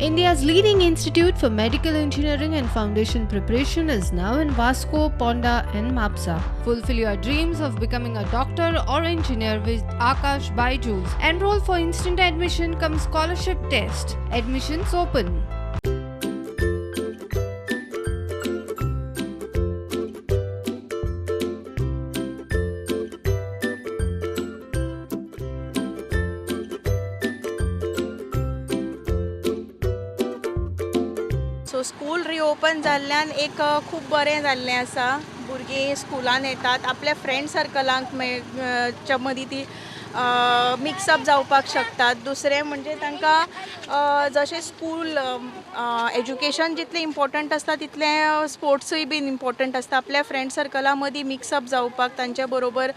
India's leading institute for medical engineering and foundation preparation is now in Vasco, Ponda and Mapsa. Fulfill your dreams of becoming a doctor or engineer with Akash Byju's. Enroll for instant admission cum scholarship test. Admissions open. So school reopen जाल्ल्यान एक खूब बरें जाल्लें आसा. भुरगीं स्कुलान येतात, आपल्या फ्रेंड सर्कलांक च्या मदीं ती मिक्सअप जावपाक शकतात. दुसरें म्हणजे तांकां जशें स्कूल एज्युकेशन जितलें इम्पोर्टंट आसता तितलें स्पोर्ट्सूय बीन इम्पोर्टंट आसता. आपल्या फ्रेंड सर्कला मदीं मिक्सअप जावपाक, तांचे बरोबर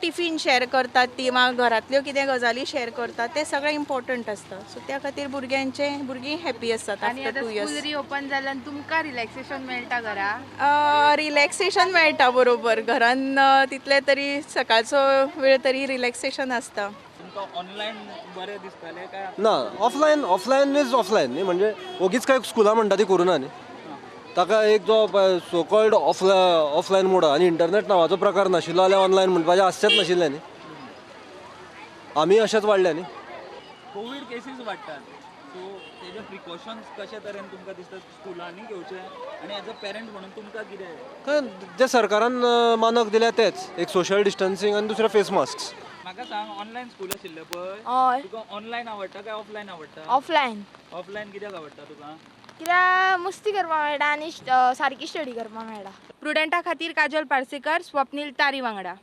टिफीन शेअर करतात ती, मागीर घरांतल्यो कितें गजाली शेअर करतात, तें सगळें इम्पोर्टंट आसता. सो त्या खातीर भुरगीं हॅपी आसतात. आनी आफ्टर आतां 2 स्कूल इयर्स रिओपन जाल्यान तुमकां रिलॅक्सेशन मेळटा घरा? रिलॅक्सेशन मेळटा बरोबर. घरान तितलें तरी सकाळचो वेळ तरी रिलॅक्सेशन आसता. तुमकां ऑनलायन बरें दिसतालें काय? ना, ऑफलायन ऑफलायन is offline न्ही. म्हणजे ओगीच काय स्कुलां म्हणटा ती करूं ना न्ही. ताका एक जो सो कॉल्ड ऑफलायन मोड आनी इंटरनेट नांवाचो प्रकार नाशिल्लो जाल्यार ऑनलायन म्हणपाचें आसचेंच नाशिल्लें न्ही. आमी अशेंच वाडले न्ही. कोवीड केसीस वाडटात, सो तेजे प्रिकॉशन्स कशे तरेन तुमकां दिसता स्कुलांनी घेवचे आनी एज अ पेरंट म्हणून तुमकां कितें? काय जे सरकारान मानक दिल्या तेच, एक सोशल डिस्टन्सींग आनी दुसरें फेस मास्क. म्हाका सांग, ऑनलायन स्कूल आशिल्लें पळय, हय. तुका ऑनलायन आवडटा काय ऑफलायन आवडटा? ऑफलायन. ऑफलायन कित्याक आवडटा तुका? कित्याक मस्ती करपाक मेळटा आनी सारकी स्टडी करपाक मेळटा. प्रुडंटा खातीर काजल पार्सेकर, स्वप्नील तारी वांगडा.